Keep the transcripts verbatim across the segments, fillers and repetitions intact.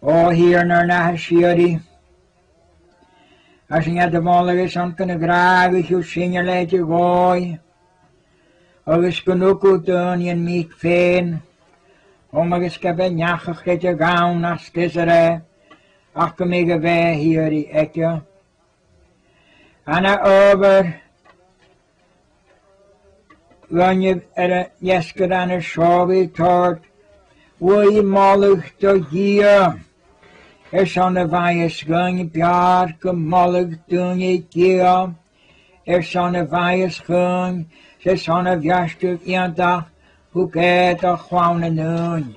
O Thighearna ar n-Athair sìorraidh, tha sinn gad mholadh airson gun do ghràdhaich thu sinne le do dhòigh, agus gun tug thu daoine an mic fhèin, um agus gum bi neach a chreideadh ann nach sgiosair e, ach gum bi a' bheatha shìorraidh aige. Ann an adhbhar dhuinne air an fheasgar an seo bidh toirt, bhuaidh moladh do Dhia, airson a mhaitheas dhuinn, b' fheàrr gum moladh daoine Dia, airson a mhaitheas dhuinn, 's airson a bheartaibh iongantach thug e do chlann an ùine.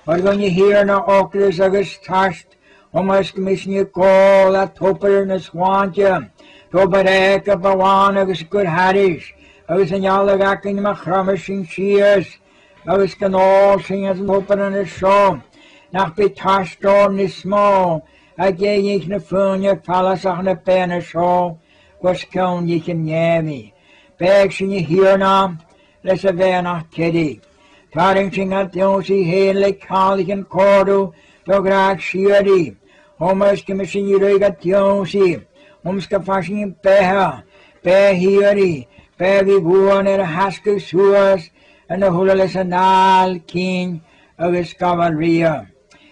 Thoir dhuinne, a Thighearna, ocras agus tart, um agus gum bi sinn ag òl à tobar na slàinte, tobar aige bu mhath agus gu h-àraid, agus an ealach againn ma chromas sinn sìos, agus gun òl sinn anns an tobar an seo, nach bi tart oirnn is mò, a dh'fhaighinn na fuine fallasach na beatha seo, gus ceann-nighean nèamhaidh. Beidh sinn, a Thighearna, leis a' bheatha nach tèid. Tarraing sinn gad ionnsaigh fhèin le ceanglaichean còmhla ri do ghràdh sìorraidh, um agus gum bi sinn a' ruith gad ionnsaigh, um 's gum faigh sinn beatha, beatha shìorraidh, beatha a bhios buan air a thasgadh suas, ann a h-uile leis an àl, cinn agus gabhail rithe.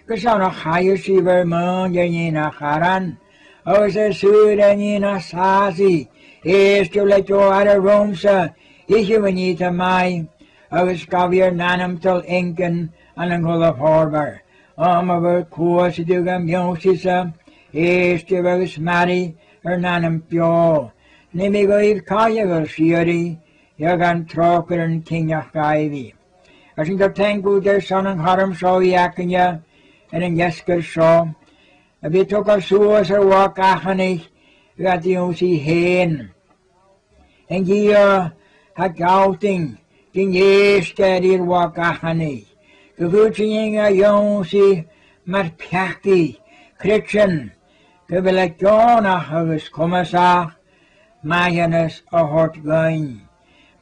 Gus ann a chaidh sibh air muin air nighean a' chàrain, agus air saothair air nighean a' sàsaidh, èistibh le deagh aire riumsa, ithibh an nì a tha math, agus gabhaibh ur n-anam dol inntinn ann an cuibhle forbair. Àm a bheir cluas dhuibh gam ionnsaigh-sa, èistibh agus maraibh ur n-anam beò. Nì mi dhuibh cailleadh sìorraidh, eadhon tròcairean cinnteach dhaibhidh. Tha sinn a' toirt taing dhut airson an cothrom seo a bhith againne air an fheasgar seo, a bhith a' togail suas ar mhodh-achanaich gad ionnsaigh fhèin. An Dia tha a' gealltainn gun èist e ri ar mhodh-achanaich, gu bheil sinn a' dèanamh ionnsaigh mar pheacaich, creidsinn gu bheil e deònach agus comasach maitheanas a thoirt dhuinn.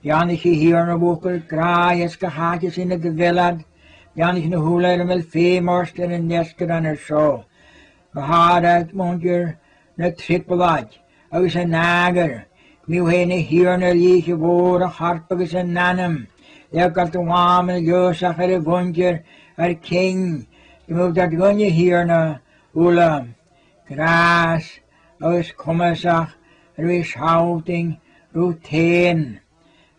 Beannaich, a Thighearna, a bhith gur gràdh is gu h-àraidh sinn a' dol a bhith, beannaich na h-uile air am bheil feum ort air an fheasgar an seo, gu h-àraidh muinntir na trioblaid agus an nàdar, gum bi thu fhèin, a Thighearna, a' lìonadh a' chorp agus an anam, le gabhail do mhàil leasachadh air a' mhuinntir ar cinn, gum bi thu a' toirt dhuinne, a Thighearna, uile gràs agus comasach air a bhith a' sealltainn riut fhèin,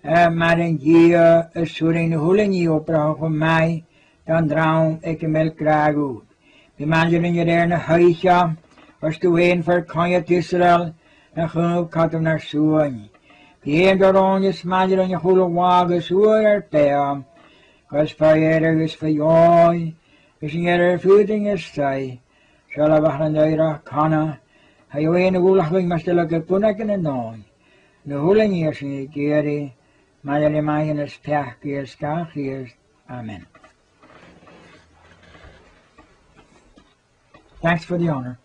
eh, mar an Dia as urrainn na h-uile nì obrachadh cho math don dream aig am bheil gràdh dhut. Bi maille rinn a rèir na h-oidhche, oir 's tu fhèin fear-coimhead Israeil, nach cungaibh cothrom nar suain. Bi fhèin do roghainn is maille rinn a h-uile là agus uair ar beatha, gus fa dheireadh agus fa dheòidh, gus an deireadh ar fuadain is soidhche, sealbhachadh an oighreachd cona, tha thu fhèin a dh'ullachadh dhuinn mas toil leat gu bunaigeadh nan òigh. Na h-uile nì a tha sinn ag iarraidh, maille ri maitheanas peacaich air sgàth Chrìosd. Amen. Thanks for the honor.